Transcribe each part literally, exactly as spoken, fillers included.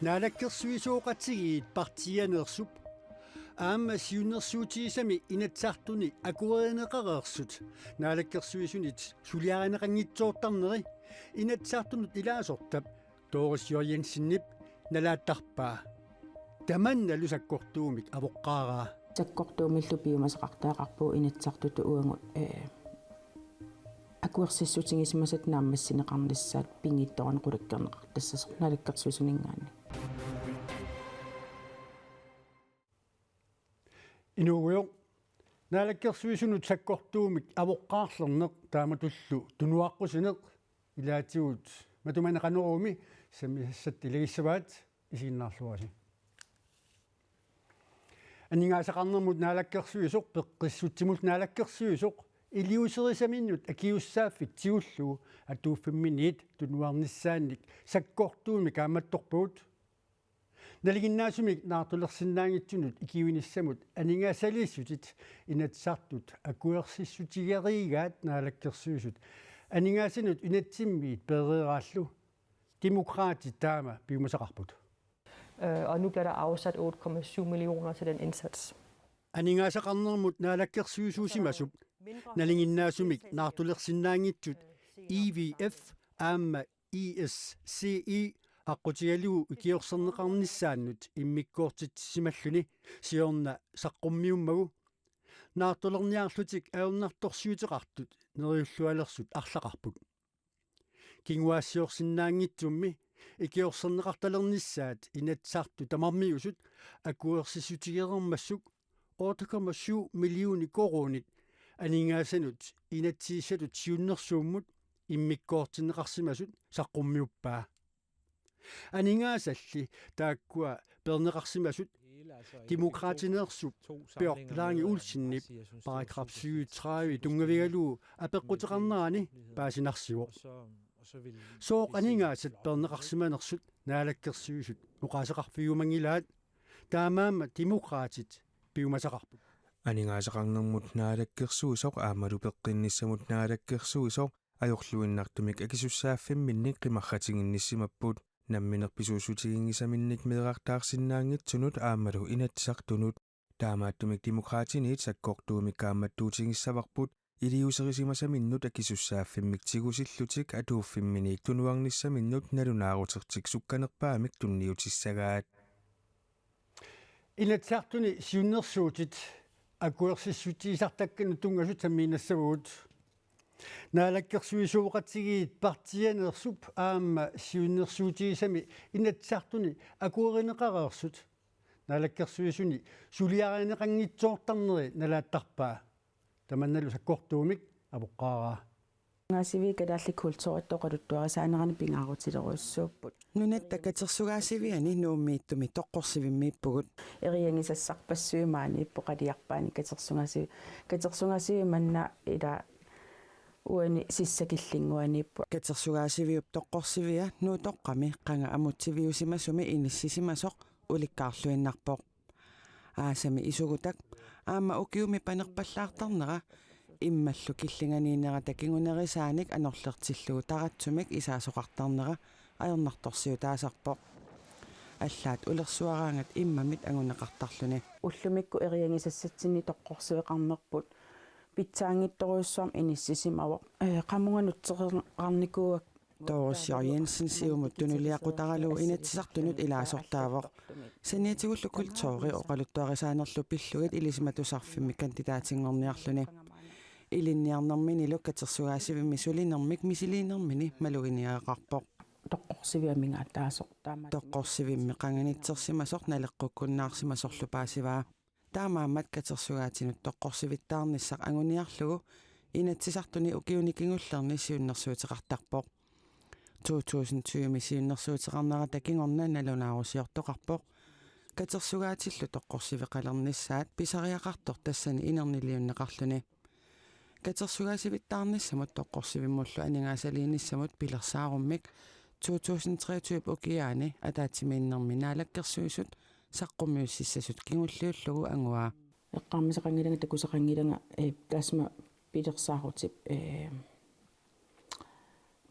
Naalakkersuisooqatigiit partiianeersup aamma siunnersuutigisami Inatsisartuni akuerineqareersut Naalakkersuisunit suliarineqanngitsoortarneri Inatsisartunut ilaasortap Doris J. Jensenip nalaattarpaa. Tamannalu sakkortuumik avoqqaaraa. Sakkortuumillu piumasaqartariaqarpugut Inatsisartutut uagut, ee, akuersissutigisimasat naammassineqarnissaat pinngitsoorani qulakkeerneqartassasoq Naalakkersuisuninngaanniit. Inuugujoq, Naalakkersuisunut sakkortuumik avoqqaarlerneq taamatullu tunuaqqusineq ilaatigut matumani Qanoroomi sammisassat ilagissavaat, isiginnaarluarisi. Aningaasaqarnermut Naalakkersuisoq Peqqissutsimullu Naalakkersuisoq iliuuserisaminnut akisussaaffik tigullugu atuuffimminiit tunuarnissaannik sakkortuumik kaammattorpagut. Nalinginnaasumik naartulersinnaanngitsunut ikiuinissamut aningaasaliissutit Inatsisartut akuersissutigeriigaat Naalakkersuisut aningaasanut inatsimmiit peereeraallu. Demokraatit taama piumasaqarput. Øh, og nu bliver der afsat otte komma syv millioner til den indsats. Aningaasaqarnermut naalakkersuisuusimasup nalinginnaasumik naartulersinnaanngitsut I V F aamma I S C E aqqutigalugu ikiorserneqarnissaannut immikkoortitsisimalluni siorna saqqummiummagu naartulerniarlutik ajornartorsiuteqartut neriullualersut arlaqarput. Kinguaassiorsinnaanngitsummi ikiorserneqartalernissaat Inatsisartut tamarmiusut akuersissutigereermassuk otte komma syv millioner koruunit aningaasanut inatsisissatut siunnersuummut immikkoortinneqarsimasut saqqummiuppaa. Aningaasalli taakkua peerneqarsimasut Demokraatineersup Bjørk Lange Olsenip paragraf syvogtredive tunngavigalugu apeqquteqarnerani paasinarsivoq. Sooq aningaasat peerneqarsimanersut Naalakkersuisut oqaaseqarfigiumanngilaat, taamaammat Demokraatit piumasaqarput. Aningaasaqarnermut naalakkersuisoq aammalu peqqinnissamut naalakkersuisoq ajorluinnartumik akisussaaffimminnik qimarratiginnissimapput. Nammineq pisuussutiginngisaminnik meerartaarsinnaanngitsunut aammalu Inatsisartunut. Taamaattumik Demokraatiniit sakkortuumik kaammattuutigissavarput iliuuserisimasaminnut akisussaaffimmik tigusillutik atuuffimminiit tunuarnissaminnut nalunaarutertik sukkanerpaamik tunniutissagaat. Inatsisartuni siunnersuutit akuersissutigisartakkanut tunngasut sammiinnassavagut. Naalakkersuisooqatigiit partiianeersup aamma siunnersuutigisami Inatsisartuni akuerineqareersut Naalakkersuisuni suliarineqanngitsoortarneri nalaattarpaa. Tamannalu sakkortuumik avoqqaaraa. Katersugaasiviit kalaallit kulturitut oqaluttuarisaanerani pingaarutilerujussuupput. Nunatta katersugaasiviani Nuummiittumi toqqorsivimmiippugut. Eriagisassarpassuit maaniipput qaliarpaani katersugaasivi-, katersugaasiviit manna ila uani sissap killinnguaniipput. Katersugaasiviup toqqorsivia Nuutoqqami qanga amutsiviusimasumi inissisimasoq ulikkaarluinnarpoq. Aasami isugutak aamma ukiumi panerpallaartarnera immallu killinganiinnerata kingunerisaanik anorlertillugu taratsumik isaasoqartarnera ajornartorsiutaasarpoq. Allaat ulersuaraangat immamit anguneqartarluni. Ullumikkut eriagisassatsinni toqqorsiveqarnerput pitsaanngitsorujussuarmik inissisimavoq. Ee, qamunga nutseqarnikuuakka. Doris J. Jensen Siumut tunuliaqutaralugu Inatsisartunut ilaasortaavoq. Saniatigullu kulturi oqaluttuarisaanerlu pillugit Ilisimatusarfimmi kandidaatinngorniarluni. Ilinniarnerminilu katersugaasivimmi sulinermik misiliinermini maluginiagaqarpoq. Toqqorsivimmi qanganitsersimasoq naleqqukkunnaarsimasorlu paasivaa. Taamaammat katersugaatinut toqqorsivittaarnissaq anguniarlugu Inatsisartuni ukiuni kingullerni siunnersuuteqartarpoq. To tusind tyve-mi siunnersuuteqarnerata kingorna nalunaarusiortoqarpoq. Katersugaatillu toqqorsiveqalernissaat pisariaqartoq tassani inerniliunneqarluni. Katersugaasivittaarnissamut toqqorsivimmullu aningaasaliinissamut pilersaarummik to tusind treogtyve ukiaani ataatsimiinnermi naalakkersuisut saqqummiussissasut kingulliullugu anguaa. Eqqaamisaqanngilanga, takusaqanngilanga, ee, taassuma pilersaarutip, ee,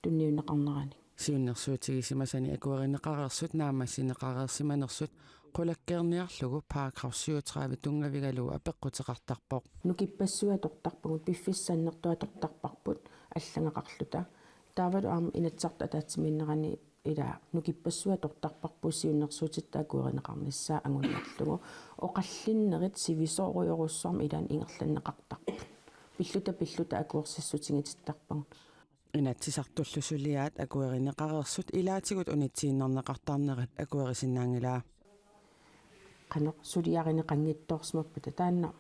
tunniunneqarnerani. Siunnersuutigisimasani akuerineqareersut naammassineqareersimanersut qulakkeerniarlugu paragraf syvogtredive tunngavigalugu apeqquteqartarpoq. Nukippassuit atortarpagut, piffissaq annertooq atortarparput allagaqarluta. Taavalu aamma Inatsisartut ataatsimiinnerani ila nukippassuit atortarparput siunnersuutitta akuerineqarnissaa anguniarlugu. Oqallinnerit sivisoorujorujussuarmik ilaanni ingerlanneqartarput. Pilluta pilluta akuersissutigitittarpagut. Inatsisartullu suliaat akuerineqareersut ilaatigut unitsiinnarneqartarnerat akuerisinnaanngilaa. Qanoq suliarineqanngitsoorsimappata taanna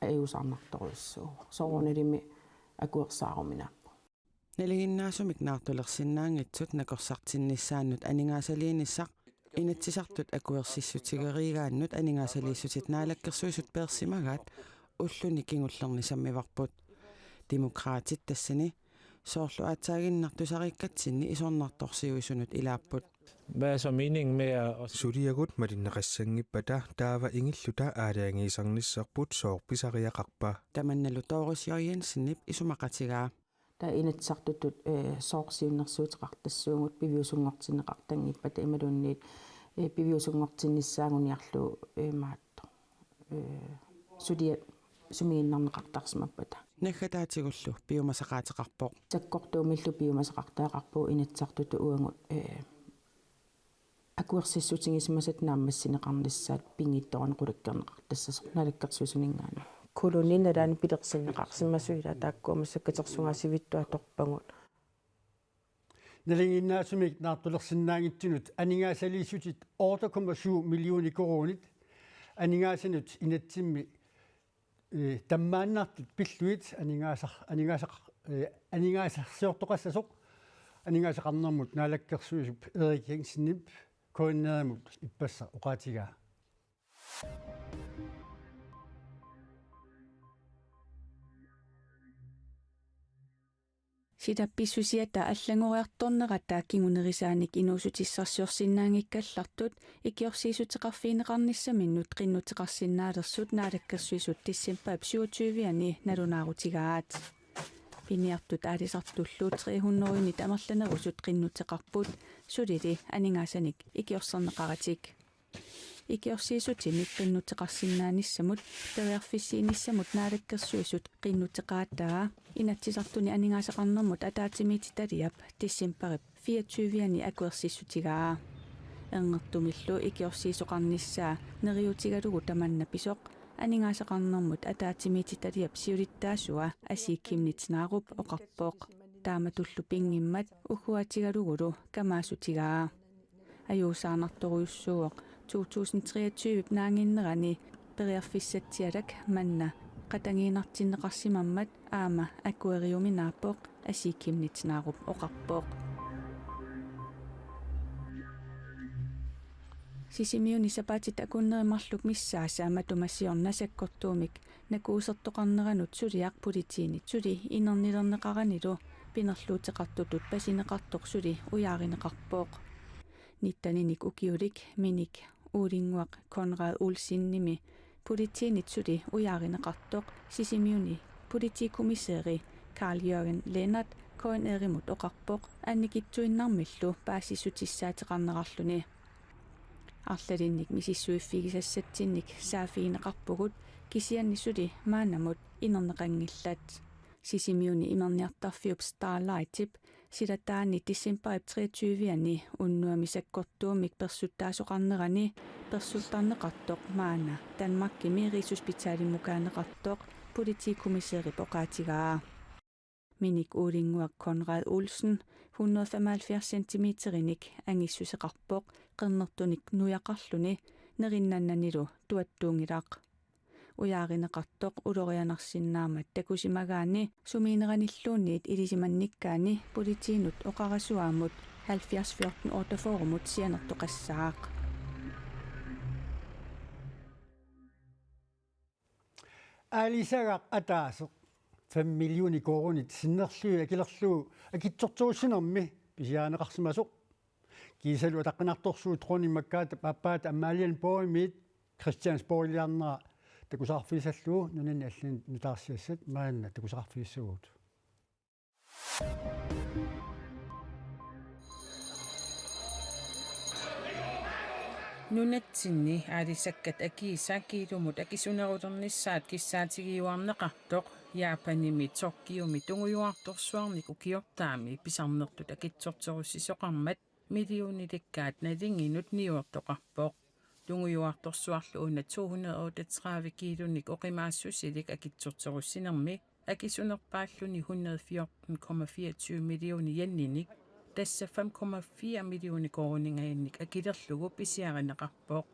ajuusaarnartorujussuuvoq. Soorunalimi akuersaaruminaappoq. Nalinginnaasumik naartulersinnaanngitsut nakorsartinnissaannut aningaasaliinissaq Inatsisartut akuersissutigeriigaannut aningaasaliissutit naalakkersuisut peersimagaat ulluni kingullerni sammivarput. Demokraatit tassani soorlu aatsaaginnaq tusariikkatsinni isornartorsiuisunut ilaapput. Hvad er så meningen med at, at Suliagut malinneqassanngippata taava ingilluta aalajangiisarnissarput sooq pisariaqarpa? Tamannalu Doris J. Jensenip isumaqatigaa. Taava Inatsisartutut, eh, sooq siunnersuuteqartassuugut piviusunngortinneqartanngippata imaluunniit, eh, piviusunngortinnissaannguniarlugu, eh, maattoq, eh, suliat sumiginnarneqartarsimappata. Naggataatigullu piumasaqaateqarpoq. Sakkortuumillu piumasaqartariaqarpugut Inatsisartutut uagut, eh, akuersissutigisimasat naammassineqarnissaat pinngitsoorani qulakkeerneqartassasoq Naalakkersuisuninngaanniit. Kolonit nalaanni pilersinneqarsimasut ila taakkua massakkut katersugaasivittut atorpagut. Nalinginnaasumik naartulersinnaanngitsunut aningaasaliissutit otte komma syv millioner koruunit aningaasanut inatsimmi, eh, tammaannartut pillugit aningaasar-, aningaasaq-, eh, aningaasarsiortoqassasoq aningaasaqarnermut naalakkersuisup Erik Jensenip K N R-imut ippassaq oqaatigaa. Sitappissusiata allangoriartornerata kingunerisaanik inuussutissarsiorsinnaanngikkallartut ikiorsiissuteqarfigineqarnissaminnut qinnuteqarsinnaalersut Naalakkersuisut decembarip syvogtyve-ani nalunaarutigaat. Piniartut aalisartullu tre hundrede-nit amerlanerusut qinnuteqarput, sulili aningaasanik ikiorserneqaratik. Ikiorsiissutimik qinnuteqarsinnaanissamut periarfissiinissamut Naalakkersuisut qinnuteqaataa Inatsisartuni aningaasaqarnermut ataatsimiititaliap decembarip fireogtyve-ani akuersissutigaa. Erngertumillu ikiorsiisoqarnissaa neriuutigalugu tamanna pisoq aningaasaqarnermut ataatsimiititaliap siulittaasua Asii Chemnitz Narup oqarpoq. Taamatullu pinngimmat ugguatigalugulu kamaassutigaa. Ajuusaarnartorujussuuvoq to tusind treogtyve naannginnerani periarfissatsialak manna qatanngiinnartinneqarsimammat aamma akueriuminaappoq, Asii Chemnitz Narup oqarpoq. Sisimiuni sapaatip akunneri marluk missaasa matuma siorna sakkortuumik nakuusertoqarneranut suliaq politiinit suli inernilerneqaranilu pinerluuteqartutut pasineqartoq suli ujaarineqarpoq. Nitteninik ukiulik minik uulinnguaq Konrad Olsenimi politiinit suli ujaarineqartoq Sisimiuni politikommissæri Carl Jørgen Lennert K N R-imut oqarpoq annikitsuinnarmillu paasissutissaateqarnerarluni. Arlalinnik misissuiffigisassatsinnik saaffigineqarpugut kisianni suli maannamut inerneqanngillat. Sisimiuni imerniartarfiup Starlightip silataani decembarip treogtyve-ani unnuami sakkortuumik persuttaasoqarnerani persuttarneqartoq maanna Danmarkimi Rigshospitalimukaaneqartoq politikommissærip oqaatigaa. Minik uulinnguaq Konrad Olsen hundrede femoghalvfjerds centimeterinik angissuseqarpoq qernertunik nujaqarluni nerinnannanilu tuattuunngilaq. Ujaarineqartoq ulorianarsinnaammat takusimagaanni sumiinneranilluunniit ilisimannikkaanni politiinut oqarasuaammut halvfjerds fjorten otteogfyrremut sianertoqassaaq. Aalisagaq ataaseq fem millioner koruunit sinnerlugit akilerlugu akitsorterussinermi pisiarineqarsimasoq. Kiisalu ataqqinartorsuup dronning Margrethe aappaata Amalie Bohemiit Christiansborgiliarnera takusaqarfigissallugu nunanit allanit nutaarsiassat maanna takusaqarfigissavagut. Nunatsinni aalisakkat akiisa kiilumut akisunerulernissaat kissaatigiuarneqartoq Japanimi Tokyomi tungujuartorsuarnik ukiortaami pisarnertut akitsorterussisoqarmat millionilikkaat nalinginut niuertoqarpoq. Tungujuartorsuarlu una to hundrede otteogtredive kiilunik oqimaassusilik akitsorterussinermi akisunerpaalluni hundrede fjorten komma fireogtyve millioner yeninik, tassa fem komma fire millioner koruuningajannik akilerlugu pisiarineqarpoq.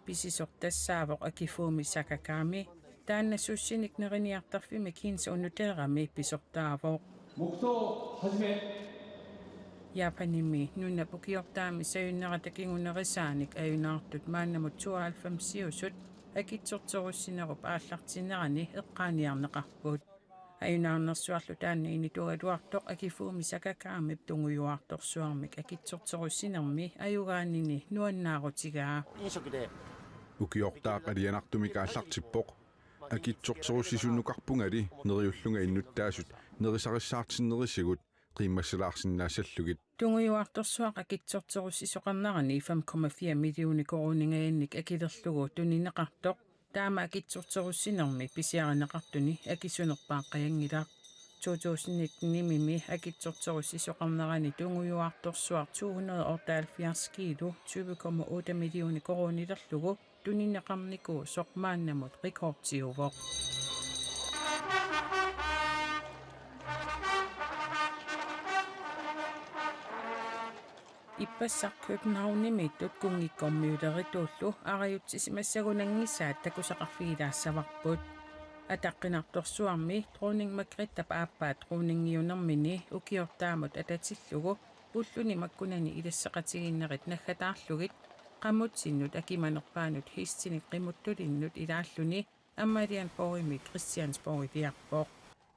Pisisoq tassaavoq Akifumi Sakakami, taanna sussinik neriniartarfimmi Kinsa Unuterami pisortaavoq. Japanimi nunap ukiortaami sajunnerata kingunerisaanik ajunaartut maannamut tooghalvfemsiusut akitsorterussinerup aallartinnerani eqqaaniarneqarput. Ajunaarnersuarlu taanna inituugaluartoq Akifumi Sakakamip tungujuartorsuarmik akitsorterussinermi ajugaanini nuannaarutigaa. Ukiortaaq alianartumik aallartippoq. Akitsorterussisunnukarpungali neriullunga innuttaasut nerisarissaartinnerisigut qiimmassilaarsinnaassallugit. Tungujuartorsuaq akitsorterussisoqarnerani fem komma fire millioner koruuningajannik akilerlugu tunineqartoq taama akitsorterussinermi pisiarineqartuni akisunerpaaqqajanngilaq. To tusind nitten-imi akitsorterussisoqarnerani tungujuartorsuaq to hundrede otteoghalvfjerds kiilu tyve komma otte millioner koruunilerlugu tunineqarnikuusoq maannamut rekordiuvoq. Ippassaq Københavnimiittut kunngikkormiulerituullu arajutsisimassagunanngisaat takusaqarfigilaassavarput. Ataqqinartorsuarmi dronning Margrethep aappaat dronningiunermini ukiortaamut atatillugu ulluni makkunani ilasseqatigiinnerit naggataarlugit qamutsinnut akimanerpaanut hestinik qimuttulinnut ilaalluni Amalienborgimi Christiansborgiliarpoq.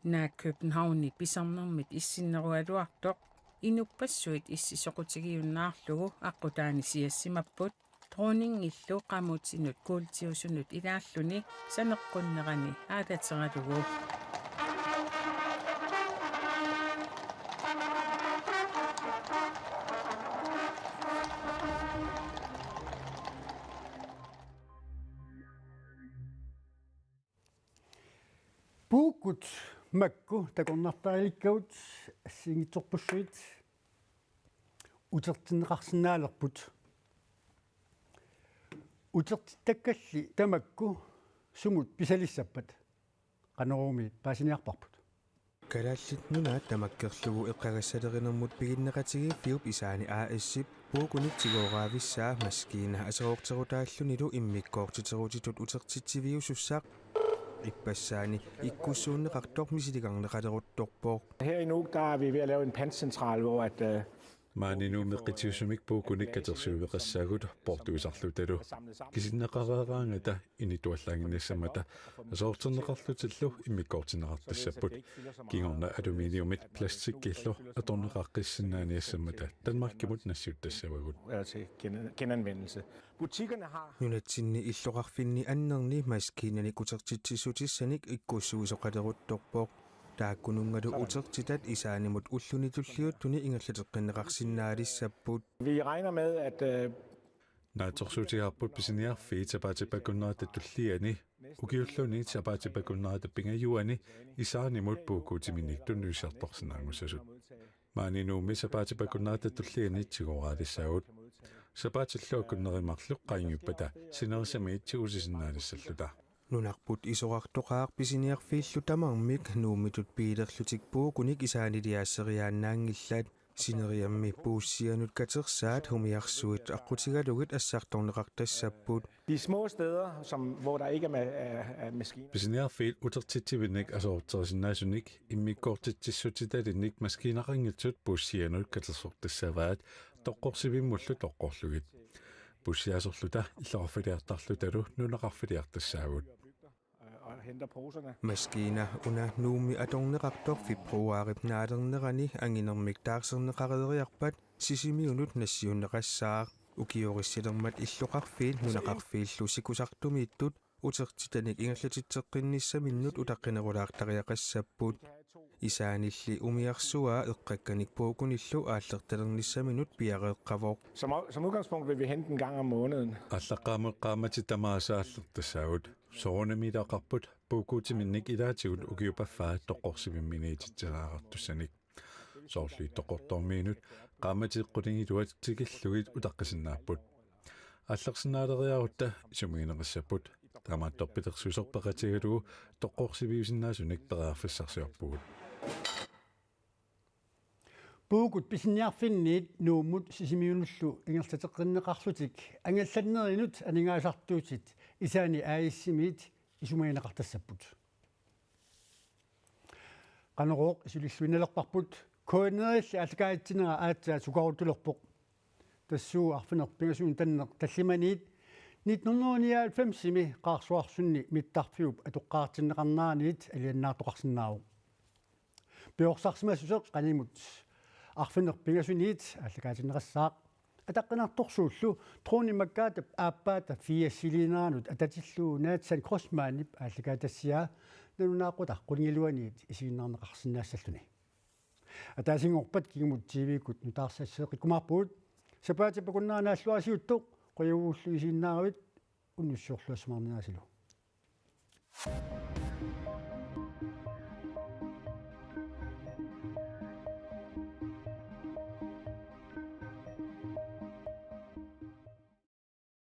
Naak Københavni pisarnermit issinnerugaluartoq inuppassuit issi soqutigiunnaarlugu aqqutaani siassimapput dronningillu qamutinut kuultiusunut ilaalluni saneqqunnerani aalateralugu. Puukkut makku takornartarilikkagut assigiinngitsorpassuit utertinneqarsinnaalerput. Utertittakkalli tamakku sumut pisalissappat? Qanoruumi paasiniarparput? Kalaallit Nunaat tamakkerlugu eqqagassalerinermut piginneqatigiiffiup Isaani A/S-ip puukkunik tigooravissaa maskiina aserorterutaallunilu immikkoortiterutitut utertitsiviusussaq ippassaani ikkussuunneqartoq misiligarneqaleruttorpoq. Her i Nuuk, der er vi ved at lave en pantcentral, hvor at, øh, Maani Nuummi qitiusumik puukkunik katersuiveqassaagut portuisarlutalu. Kisinneqareeraangata inituallaannginiassammata aserorterneqarlutillu immikkoortinneqartassapput. Kingorna aluminiumit plastikkillu atorneqaqqissinnaaniassammata Danmarkimut nassiuttassavagut. Øh, til gen-, genanvendelse. Butikkerne har Nunatsinni illoqarfinni annerni maskiinanik utertitsissutissanik ikkussuisoqaleruttorpoq. Taakkununngalu utertitat Isaanimut ulluni tulliuttuni ingerlateqqinneqarsinnaalissapput. Vi regner med, at, øh, Naatsorsuutigaarput pisiniarfiit sapaatip akunnerata tulliani, ukiulluni sapaatip akunnerata pingajuani Isaanimut puukkuutiminnik tunniussiartorsinnaanngussasut. Maani Nuummi sapaatip akunnerata tulliani tigooraatissaagut. Sapaatillu akunneri marluk qaangiuppata sinerisamiit tigusisinnaalissalluta. Nunarput isorartoqaaq pisiniarfiillu tamarmik Nuummitut biilerlutik puukkunik Isaaniliaasseriaannaanngillat. Sineriammi puussianut katersaat umiarsuit aqqutigalugit assartorneqartassapput. De små steder, som, hvor der ikke er ma-, er, er maskiner. Pisiniarfiit utertitsivinnik aserorterisinnaasunik immikkoortitsissutitalinnik maskiinaqanngitsut puussianut katersortassavaat toqqorsivimmullu toqqorlugit. Puussiasorluta illoqarfiliartarlutalu nunaqarfiliartassaagut. Og henter poserne. Maskiina una Nuummi atorneqartoq februaarip naalernerani anginermik taarserneqareeriarpat Sisimiunut nassiunneqassaaq. Ukiorissilermat illoqarfiit nunaqarfiillu sikusartumiittut utertitanik ingerlatitseqqinnissaminnut utaqqinerulaartariaqassapput. Isaanilli umiarsuaa eqqakkanik puukunillu aallertalernissaminut piareeqqavoq. Som, som udgangspunkt vil vi hente en gang om måneden. Aallaqqaammut qaammatit tamaasa aallertassaagut. Soorunami ilaqarput puukuutiminnik ilaatigut ukiup affaa toqqorsivimmi niititseraartussanik. Soorlu Ittoqqortoormiinut qaammatit qulingiluat tikillugit utaqqisinnaapput. Aallersinnaaleriarutta isumagineqassapput. Taamaattorpitersuuserpaqatigalugu toqqorsiviusinnaasunik periarfissarsiorpugut. Puukut pisiniarfinniit Nuummut Sisimiunullu ingerlateqqinneqarlutik angallannerinut aningaasartuutit Isaani A/S-imiit isumagineqartassapput. Qanorooq isulilluinnalerparput, K N R-illi aallakaatitsinera aatsaat sukaaruttulerpoq. Tassuuna arfineq-pingasunut tanneq tallimaniit nitten hundrede nioghalvfems-imi Qaarsuarsunni mittarfiup atoqqaartinneqarneraniit alianaartoqarsinnaavoq. Piorsarsimassuseq qanimut arfineq-pingasuniit aallakaatinneqassaaq. Ataqqinartorsuullu Troni Makkaatap aappaata firsiliineranut atatillugu Nathan Kreutzmannip aallakaatitassiaa nalunaaqutaq qulingiluaniit isiginnaarneqarsinnaassalluni. Ataasinngorpat kingumut T V-kkut nutaarsiasseqqikkumaarpugut. Sapaatip-akunnera naalluarisiuttoq, qujavugullu isiginnaaravit, unnussiorluassamaarningaasilu.